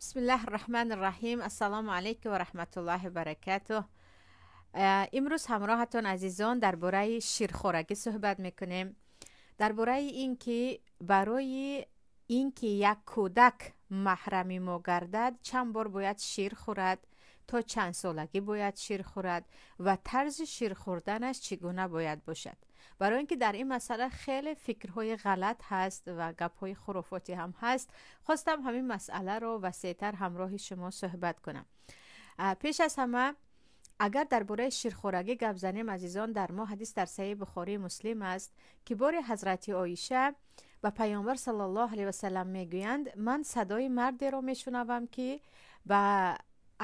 Бисмиллаҳи рраҳмани рраҳим. Ассалому алайкум ва раҳматуллоҳи ва баракатуҳ. Имрӯз ҳамроҳатон, азизон, дар бораи ширхорагӣ суҳбат мекунем, дар бораи ин ки барои ин ки як кӯдак маҳрами мо гардад, чанд бор бояд шир хӯрад, то чанд солагӣ бояд шир хӯрад ва тарзи шир хӯрданаш чӣ гуна бояд бошад. Барои ин ки дар ин масъала хеле фикрҳои ғалат ҳаст ва гапҳои хурофотӣ ҳам ҳаст, хостам ҳамин масъаларо васеътар ҳамроҳи шумо суҳбат кунам. Пеш аз ҳама, агар дар бораи ширхорагӣ гап занем, азизон, дар мо ҳадис дар Саҳеҳи Бухории Муслим аст, ки бори ҳазрати Оиша ба Паёмбар саллаллоҳу алайҳи васаллам мегӯянд: ман садои мардеро мешунавам, ки ба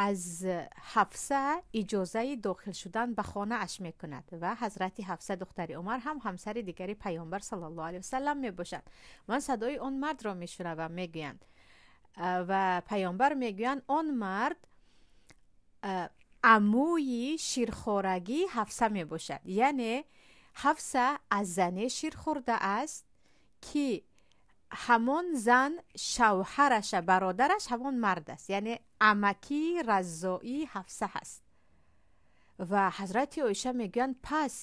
аз Ҳафса иҷозаи дохил шудан ба хонааш мекунад. Ва ҳазрати Ҳафса, духтари Умар, ҳам ҳамсари дигари Паёмбар саллаллоҳу алайҳи васаллам мебошад. Ман садои он мардро мешунавам, мегӯянд. Ва Паёмбар мегӯянд: он мард амӯи ширхорагии Ҳафса мебошад. Яъне Ҳафса аз зане шир хӯрдааст, ки ҳамон зан шавҳараша, бародараш ҳамон мард аст, яъне амакии раззоии Ҳафса ҳаст. Ва ҳазрати Оиша мегӯянд: пас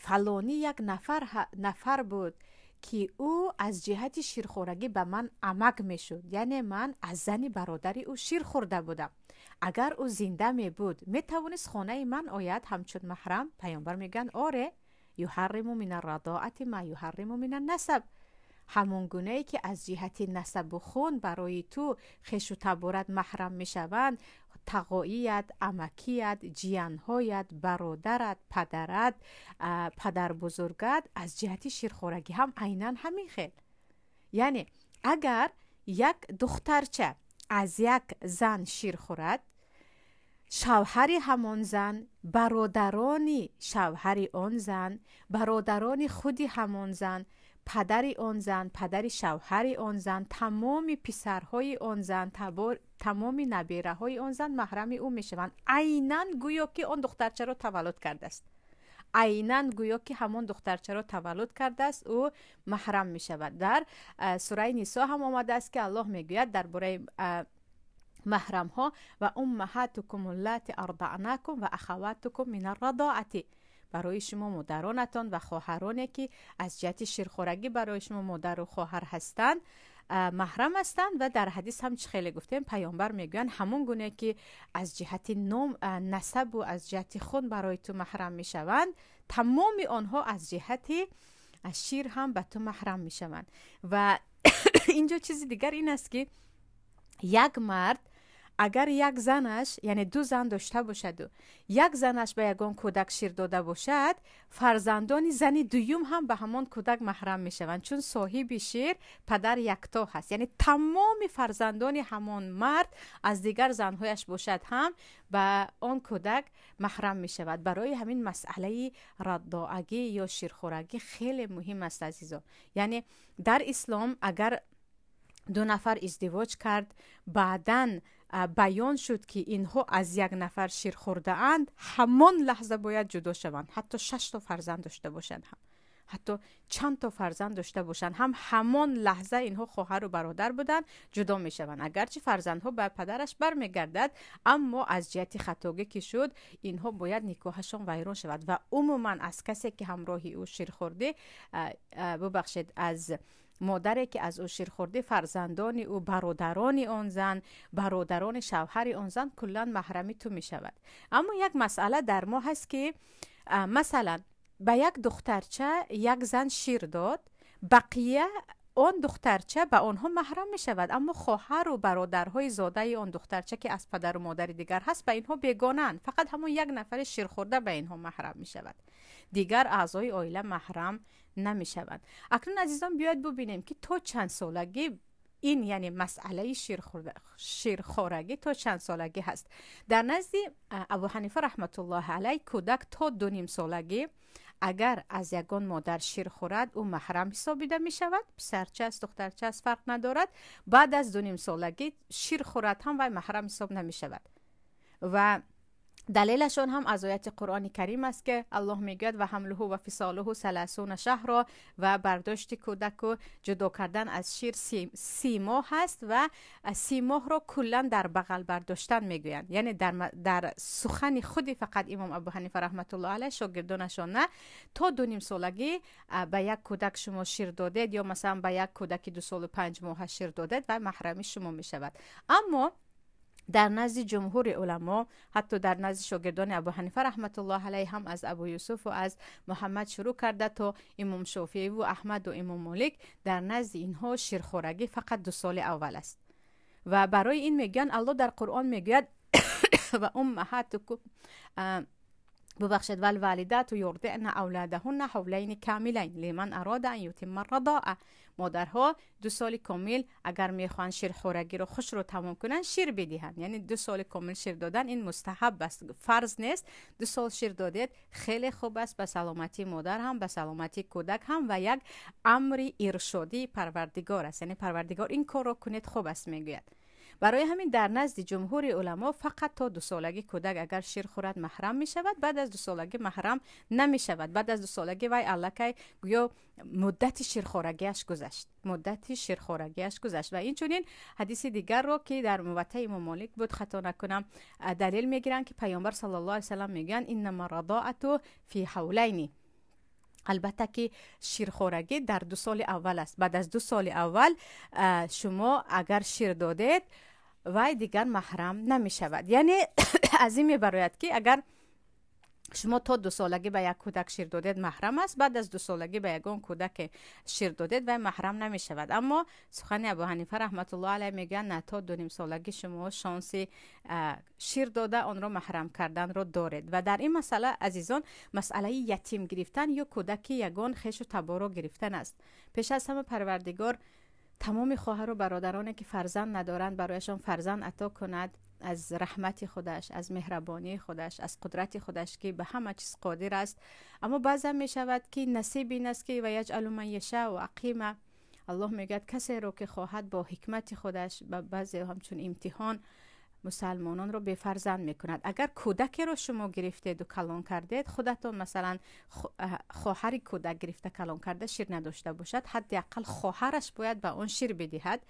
фалонӣ як нафар буд, ки ӯ аз ҷиҳати ширхорагӣ ба ман амак мешуд, яъне ман аз зани бародари ӯ шир хӯрда будам. Агар ӯ зинда мебуд, метавонист хонаи ман ояд ҳамчун маҳрам? Паёмбар мегӯянд: оре, юҳарриму мина радоати ма юҳарриму мина насаб. Ҳамон гунае ки аз ҷиҳати насабу хун барои ту хешу таборат маҳрам мешаванд, тағоият, амакият, ҷиянҳоят, бародарат, падарат, падарбузургат, аз ҷиҳати ширхорагӣ ҳам айнан ҳамин хел. Яъне агар як духтарча аз як зан шир хӯрад, шавҳари ҳамон зан, бародарони шавҳари он зан, бародарони худи ҳамон зан, падари он зан, падари шавҳари он зан, тамоми писарҳои он зан, тамоми набераҳои он зан маҳрами ӯ мешаванд. Айнан гӯё ки он духтарчаро таваллуд кардааст, айнан гӯё ки ҳамон духтарчаро таваллуд кардааст, ӯ маҳрам мешавад. Дар сураи Нисо ҳам омадааст, ки Аллоҳ мегӯяд дар бораи маҳрамҳо: ва уммаҳатукум аллати ардаънакум ва ахаватукум мин аррадоати. Барои шумо модаронатон ва хоҳароне, ки аз ҷиҳати ширхорагӣ барои шумо модару хоҳар ҳастанд, маҳрам ҳастанд. Ва дар ҳадис ҳам чӣ хеле гуфтем, Паёмбар мегӯянд: ҳамон гуне ки аз ҷиҳати ном, насабу аз ҷиҳати хун барои ту маҳрам мешаванд, тамоми онҳо аз ҷиҳати шир ҳам ба ту маҳрам мешаванд. Ва инҷо чизи дигар ин аст, ки як мард агар як занаш, яъне ду зан дошта бошаду як занаш ба ягон кӯдак шир дода бошад, фарзандони зани дуюм ҳам ба ҳамон кӯдак маҳрам мешаванд, чун соҳиби шир падар якто ҳаст. Яъне тамоми фарзандони ҳамон мард аз дигар занҳояш бошад ҳам ба он кӯдак маҳрам мешавад. Барои ҳамин масъалаи раддоагӣ ё ширхӯрагӣ хеле муҳим аст, азизон. Яъне дар ислом агар ду нафар издивоҷ кард, баъдан баён шуд, ки инҳо аз як нафар шир хӯрдаанд, ҳамон лаҳза бояд ҷудо шаванд. Ҳатто шашто фарзанд дошта бошанд ҳам, ҳатто чанд то фарзанд дошта бошанд ҳам, ҳамон лаҳза инҳо хоҳару бародар буданд, ҷудо мешаванд. Агарчи фарзандҳо ба падараш бармегардад, аммо аз ҷиҳати хатогӣ ки шуд, инҳо бояд никоҳашон вайрон шавад. Ва умуман аз касе ки ҳамроҳи ӯ шир хӯрдӣ, бубахшед, аз модаре ки аз ӯ шир хӯрдӣ, фарзандони ӯ, бародарони он зан, бародарони шавҳари он зан куллан маҳрами ту мешавад. Аммо як масъала дар мо ҳаст, ки масалан ба як духтарча як зан шир дод, бақия он духтарча ба онҳо маҳрам мешавад, аммо хоҳару бародарҳои зодаи он духтарча, ки аз падару модари дигар ҳаст, ба инҳо бегонаанд. Фақат ҳамон як нафари ширхӯрда ба инҳо маҳрам мешавад, дигар аъзои оила маҳрам намешаванд. Акнун, азизон, биёед бубинем, ки то чанд солагӣ ин, яъне масъалаи ширхорагӣ то чанд солагӣ ҳаст. Дар назди Абу Ҳанифа раҳматуллоҳи алайҳ кӯдак то 2,5 солагӣ агар аз ягон модар шир хӯрад, ӯ маҳрам ҳисобида мешавад. Писарча аст, духтарча аст, фарқ надорад. Баъд аз 2,5 солагӣ шир хӯрад ҳам, вай маҳрам ҳисоб намешавад. Ва Далелашон ҳам аз ояти Қуръони Карим аст, ки Аллоҳ мегӯяд: "Ва ҳамлуҳу ва фисолуҳу 30 шаҳро", ва бардошти кӯдаку ҷудо кардан аз шир 30 моҳ аст ва 30 моҳро куллан дар бағал бардоштан мегӯянд. Яъне дар сухани худи фақат имом Абу Ҳанифа раҳматуллоҳ алайҳ, шогирдонашон на. То 2,5 солагӣ ба як кӯдак шумо шир додед ё масалан ба як кӯдаки 2 солу 5 моҳа шир додед, ва маҳрами шумо мешавад. Аммо дар назди ҷумҳури уламо, ҳатто дар назди шогирдони Абу Ҳанифа раҳматуллоҳ алайҳ ҳам, аз Абу Юсуфу аз Муҳаммад шурӯъ карда то имом Шофеиву Аҳмаду имом Молик, дар назди инҳо ширхорагӣ фақат 2 соли аввал аст. Ва барои ин мегӯянд, Аллоҳ дар Қуръон мегӯяд: "Ва уммаҳатукум", бубахшед, "валвалидату юрдиъна авладаҳунна ҳавлайни камилайн лиман арода ан ютимма радоа". Модарҳо 2 соли комил, агар мехоҳанд ширхорагиро хушро тамом кунанд, шир бидиҳанд. Яъне 2 соли комил шир додан ин мустаҳаб аст, фарз нест. 2 сол шир додед, хеле хуб аст, ба саломатии модар ҳам, ба саломатии кӯдак ҳам, ва як амри иршодии Парвардигор аст. Яъне Парвардигор ин корро кунед, хуб аст, мегӯяд. Барои ҳамин дар назди ҷумҳури уламо фақат то 2 солагӣ кӯдак агар шир хӯрад, маҳрам мешавад. Баъд аз 2 солагӣ маҳрам намешавад. Баъд аз 2 солагӣ вай аллакай гӯё муддати ширхорагиаш гузашт, муддати ширхорагиаш гузашт. Ва инчунин ҳадиси дигарро, ки дар Муваттаи имом Молик буд, хато накунам, далел мегиранд, ки Паёмбар саллаллоҳу алайҳи васаллам мегӯянд: "Иннама радоату фи ҳавлайни". Албатта ки ширхорагӣ дар 2 соли аввал аст. Баъд аз 2 соли аввал шумо агар шир додед, вай дигар маҳрам намешавад. Яъне аз ин мебарояд, ки агар шумо то 2 солагӣ ба як кӯдак шир додед, маҳрам аст. Баъд аз 2 солагӣ ба ягон кӯдаке шир додед, вай маҳрам намешавад. Аммо сухани Абу Ҳанифа раҳматуллоҳ алайҳ мегӯянд: на, то 2,5 солагӣ шумо шонси шир дода онро маҳрам карданро доред. Ва дар ин масъала, азизон, масъалаи ятим гирифтан ё кӯдаки ягон хешу таборо гирифтан аст. Пеш аз ҳама Парвардигор тамоми хоҳару бародароне, ки фарзанд надоранд, барояшон фарзанд ато кунад аз раҳмати худаш, аз меҳрабонии худаш, аз қудрати худаш, ки ба ҳама чиз қодир аст. Аммо баъзан мешавад, ки насиб ин аст, ки "ва яҷъалу ман яшау ақима". Аллоҳ мегӯяд, касеро ки хоҳад, бо ҳикмати худаш ба баъзе ҳамчун имтиҳон мусалмононро бефарзанд мекунад. Агар кӯдакеро шумо гирифтеду калон кардед худатон, масалан, хоҳари кӯдак гирифта калон карда, шир надошта бошад, ҳадди ақал хоҳараш бояд ба он шир бидиҳад.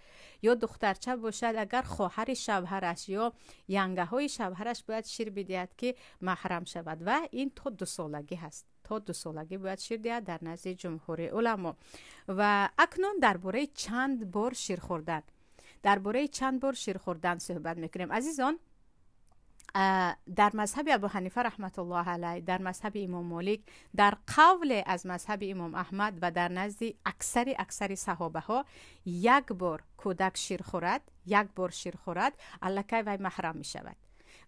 Ё духтарча бошад, агар хоҳари шавҳараш ё янгаҳои шавҳараш бояд шир бидиҳад, ки маҳрам шавад. Ва ин то 2 солагӣ ҳаст, то 2 солагӣ бояд шир диҳад дар назди ҷумҳури уламо. Ва акнун дар бораи чанд бор шир хӯрдан, дар бораи чанд бор шир хӯрдан суҳбат мекунем, азизон. Дар мазҳаби Абу Ҳанифа раҳматуллоҳ алай, дар мазҳаби имом Молик, дар қавле аз мазҳаби имом Аҳмад ва дар назди аксари саҳобаҳо як бор кӯдак шир хӯрад, як бор шир хӯрад, аллакай вай маҳрам мешавад.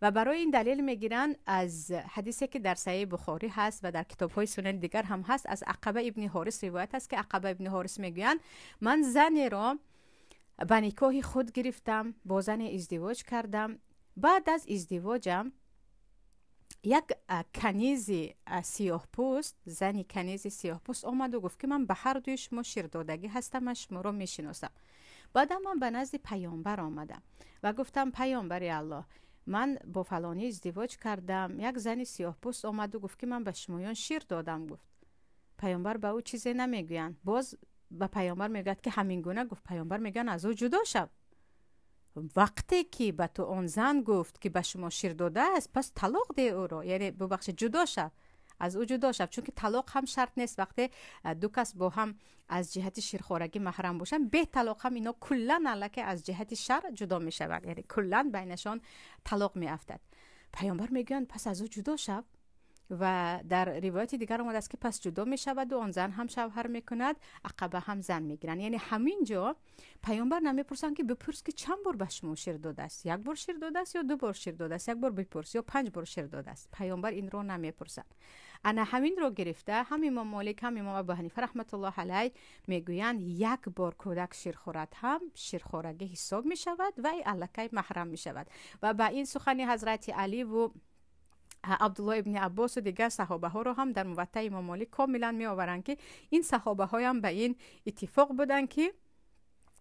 Ва барои ин далел мегиранд аз ҳадисе, ки дар Саҳеҳи Бухорӣ ҳаст ва дар китобҳои сунани дигар ҳам ҳаст. Аз Ақаба ибни Ҳорис ривоят аст, ки Ақаба ибни Ҳорис мегӯянд: "Ман занеро ба никоҳи худ гирифтам, бо зане издивоҷ кардам. Баъд аз издивоҷам як канизи сиёҳпӯст, зани канизи сиёҳпӯст омаду гуфт, ки ман ба ҳар дуи шумо ширдодагӣ ҳастам, ман шуморо мешиносам. Баъдам ман ба назди Паёмбар омадам ва гуфтам: Паёмбари Аллоҳ, ман бо фалонӣ издивоҷ кардам, як зани сиёҳпӯст омаду гуфт, ки ман ба шумоён шир додам", гуфт. Паёмбар ба ӯ чизе намегӯянд. Боз ба Паёмбар мегӯяд, ки ҳамин гуна гуфт. Паёмбар мегӯянд: "Аз ӯ ҷудо шав. Вақте ки ба ту он зан гуфт, ки ба шумо шир додааст, пас талоқ деҳ ӯро, яъне бубахшед, ҷудо шав, аз ӯ ҷудо шав", чунки талоқ ҳам шарт нест. Вақте ду кас бо ҳам аз ҷиҳати ширхорагӣ маҳрам бошанд, бе талоқ ҳам ино куллан аллакай аз ҷиҳати шаръ ҷудо мешаванд, яъне куллан байнашон талоқ меафтад. Паёмбар мегӯянд: "Пас аз ӯ ҷудо шав". Ва дар ривояти дигар омадааст, ки пас ҷудо мешаваду он зан ҳам шавҳар мекунад, Ақаба ҳам зан мегиранд. Яъне ҳамин ҷо Паёмбар намепурсанд, ки бипурс, ки чанд бор ба шумо шир додааст, як бор шир додааст ё ду бор шир додааст, як бор бипурс, ё панҷ бор шир додааст. Паёмбар инро намепурсанд. Ана ҳаминро гирифта ҳам имом Молик, ҳам имом Абу Ҳанифа раҳматуллоҳ алай мегӯянд, як бор кӯдак шир хӯрад ҳам, ширхорагӣ ҳисоб мешавад ва аллакай маҳрам мешавад. Ва ба ин сухани ҳазрати Аливу Абдулло ибни Аббосу дигар саҳобаҳоро ҳам дар Муваттаи имом Молик комилан меоваранд, ки ин саҳобаҳоям ба ин иттифоқ буданд, ки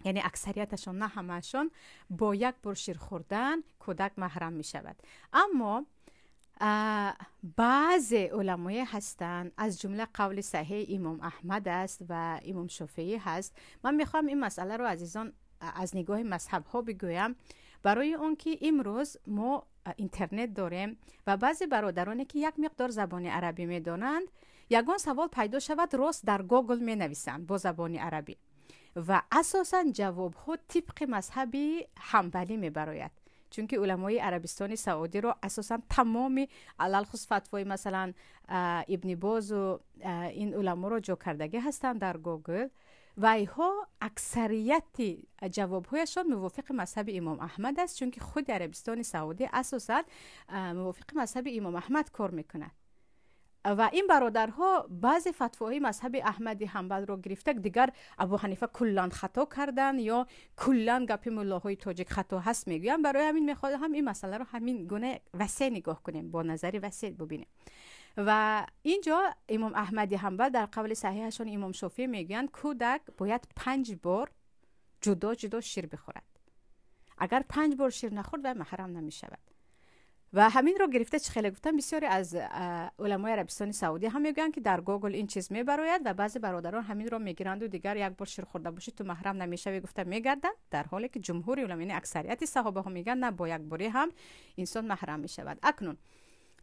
яъне аксарияташон, на ҳамаашон, бо як бор шир хӯрдан кӯдак маҳрам мешавад. Аммо Баъзе уламое ҳастанд, аз ҷумла қавли саҳеҳи имом Аҳмад аст ва имом Шофеӣ ҳаст. Ман мехоҳам ин масъаларо, азизон, аз нигоҳи мазҳабҳо бигӯям, барои он ки имрӯз мо интернет дорем ва баъзе бародароне ки як миқдор забони арабӣ медонанд, ягон савол пайдо шавад, рост дар Гугл менависанд бо забони арабӣ ва асосан ҷавобҳо тибқи мазҳаби ҳанбалӣ мебарояд, чунки уламои Арабистони Саудиро асосан тамоми, алалхусус фатвои, масалан, Ибни Бозу ин уламоро ҷо кардагӣ ҳастанд дар Гугл ва инҳо аксарияти ҷавобҳояшон мувофиқи мазҳаби имом Аҳмад аст, чунки худи Арабистони Саудӣ асосан мувофиқи мазҳаби имом Аҳмад кор мекунад. Ва ин бародарҳо баъзе фатвоҳои мазҳаби Аҳмади Ҳанбалро гирифта, дигар Абу Ҳанифа куллан хато кардан ё куллан гапи муллоҳои тоҷик хато ҳаст мегӯянд. Барои ҳамин мехоҳам ин масъаларо ҳамин гуна васеъ нигоҳ кунем, бо назари васеъ бубинем. Ва инҷо имом Аҳмади Ҳанбал дар қавли саҳиҳашон, имом Шофеӣ мегӯянд, кӯдак бояд 5 бор ҷудо ҷудо шир бихӯрад. Агар 5 бор шир нахӯрд, вай маҳрам намешавад. Ва ҳаминро гирифта, чӣ хеле гуфтам, бисёре аз уламои Арабистони Саудӣ ҳам мегӯянд, ки дар Гугл ин чиз мебарояд ва баъзе бародарон ҳаминро мегиранду дигар як бор шир хӯрда бошӣ, ту маҳрам намешавӣ гуфта мегарданд, дар ҳоле ки ҷумҳури уламо, яъне аксарияти саҳобаҳо мегӯянд, на, бо як борӣ ҳам инсон маҳрам мешавад. Акнун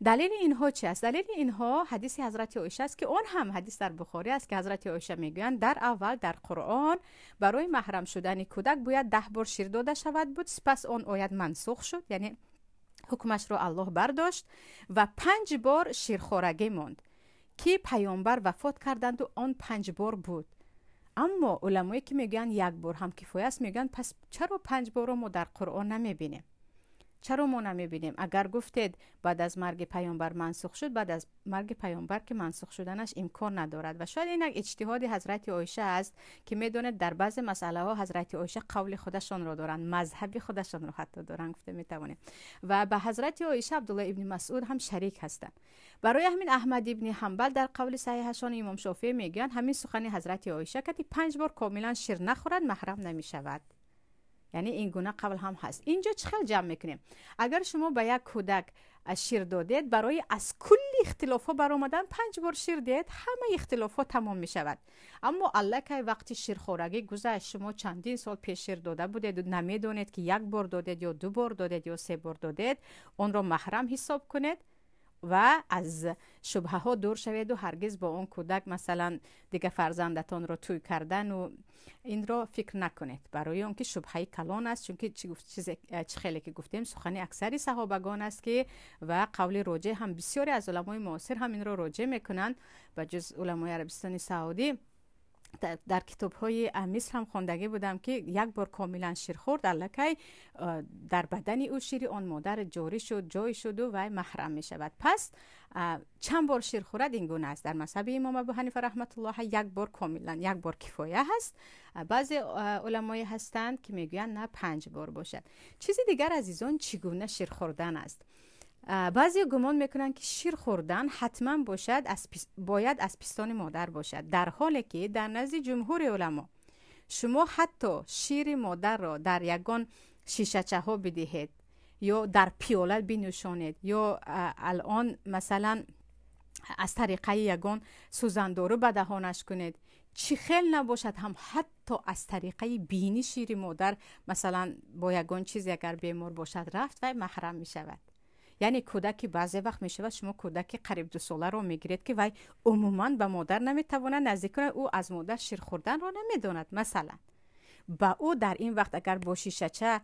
далели инҳо чи аст? Далели инҳо ҳадиси ҳазрати Оиша аст, ки он ҳам ҳадис дар Бухорӣ аст, ки ҳазрати Оиша мегӯянд, дар аввал дар Қуръон барои маҳрам шудани кӯдак бояд 10 бор шир дода шавад буд, сипас он оят мансух шуд, яъне ҳукмашро Аллоҳ бардошт ва 5 бор ширхорагӣ монд, ки паёмбар вафот карданду он 5 бор буд. Аммо уламое ки мегӯянд, як бор ҳам кифоя аст, мегӯянд, пас чаро 5 борро мо дар Қуръон намебинем? Чаро мо намебинем? Агар гуфтед, баъд аз марги паёмбар мансух шуд, баъд аз марги паёмбар ки мансух шуданаш имкон надорад. Ва шояд ин як иҷтиҳоди ҳазрати Оиша аст, ки медонед, дар баъзе масъалаҳо ҳазрати Оиша қавли худашонро доранд, мазҳаби худашонро ҳатто доранд, гуфта метавонем. Ва ба ҳазрати Оиша Абдулло ибни Масъуд ҳам шарик ҳастанд. Барои ҳамин Аҳмад ибни Ҳанбал дар қавли саҳиҳашон, имом Шофеӣ мегӯянд, ҳамин сухани ҳазрати Оиша кати 5 бор комилан шир нахӯрад, маҳрам намешавад. Яъне ин гуна қавл ҳам ҳаст. Инҷо чӣ хел ҷамъ мекунем? Агар шумо ба як кӯдак шир додед, барои аз кулли ихтилофҳо баромадан 5 бор шир диҳед, ҳамаи ихтилофҳо тамом мешавад. Аммо аллакай вақти ширхорагӣ гузашт, шумо чандин сол пеш шир дода будед, намедонед, ки як бор додед ё ду бор додед ё се бор додед, онро маҳрам ҳисоб кунед ва аз шубҳаҳо дур шаведу ҳаргиз бо он кӯдак, масалан, дигар фарзандатонро тӯй кардану инро фикр накунед, барои он ки шубҳаи калон аст. Чунки чӣ хеле ки гуфтем, сухани аксари саҳобагон аст, ки ва қавли роҷеъ ҳам бисёре аз уламои муосир ҳам инро роҷеъ мекунанд, ба ҷуз уламои Арабистони Саудӣ. Дар китобҳои Миср ҳам хондагӣ будам, ки як бор комилан шир хӯрд, аллакай дар бадани ӯ шири он модар ҷорӣ шуд, ҷой шуду вай маҳрам мешавад. Пас чанд бор шир хӯрад, ин гуна аст. Дар мазҳаби имом Абу Ҳанифа раҳматуллоҳ, як бор комилан, як бор кифоя ҳаст. Баъзе уламое ҳастанд, ки мегӯянд, на, 5 бор бошад. Чизи дигар, азизон, чӣ гуна шир хӯрдан аст. Баъзе гумон мекунанд, ки шир хӯрдан ҳатман бошад бояд аз пистони модар бошад, дар ҳоле ки дар назди ҷумҳури уламо шумо ҳатто шири модарро дар ягон шишачаҳо бидиҳед ё дар пиёла бинӯшонед ё алон, масалан, аз тариқаи ягон сӯзандору ба даҳонаш кунед, чӣ хел набошад ҳам, ҳатто аз тариқаи бини шири модар, масалан, бо ягон чизе агар бемор бошад, рафт, вай маҳрам мешавад. Яъне кӯдаки баъзе вақт мешавад, шумо кӯдаки қариб 2 соларо мегиред, ки вай умуман ба модар наметавонад наздик кунад, ӯ аз модар шир хӯрданро намедонад. Масалан, ба ӯ дар ин вақт агар бо шишача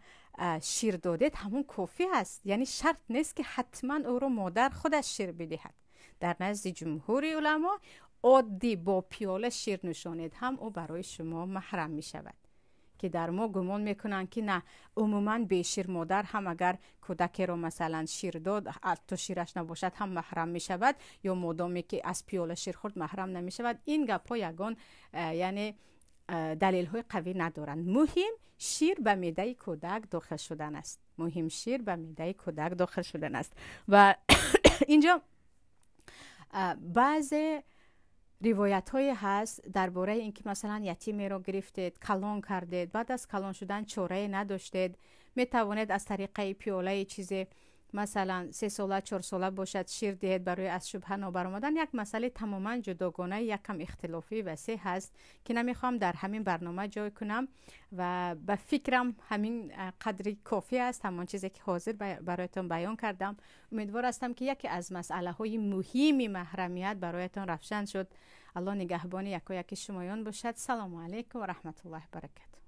шир додед, ҳамон кофӣ аст. Яъне шарт нест, ки ҳатман ӯро модар худаш шир бидиҳад. Дар назди ҷумҳури уламо оддӣ бо пиёла шир нӯшонед ҳам, ӯ барои шумо маҳрам мешавад. Ки дар мо гумон мекунанд, ки на, умуман бешир модар ҳам агар кӯдакеро, масалан, шир дод, то шираш набошад ҳам маҳрам мешавад, ё модоме ки аз пиёла шир хӯрд, маҳрам намешавад. Ин гапҳо ягон яъне далелҳои қавӣ надоранд. Муҳим шир ба меъдаи кӯдак дохил шудан аст. Муҳим шир ба меъдаи кӯдак дохил шудан аст. Ва инҷо баъзе ривоятҳое ҳаст дар бораи ин ки, масалан, ятимеро гирифтед, калон кардед, баъд аз калон шудан чорае надоштед, метавонед аз тариқаи пиёлаи чизе Масалан, 3 сола, 4 сола бошад, шир диҳед барои аз шубҳа нобаромадан, як масъалаи тамоман ҷудогона, якам ихтилофӣ васеъ ҳаст, ки намехоҳам дар ҳамин барнома ҷой кунам ва ба фикрам, ҳамин қадри кофӣ аст, ҳамон чизе ки ҳозир бароятон баён кардам. Умедвор ҳастам, ки яке аз масъалаҳои муҳими маҳрамият бароятон равшан шуд. Аллоҳ нигаҳбони якояки шумоён бошад. Салому алайкум ва раҳматуллоҳи баракату.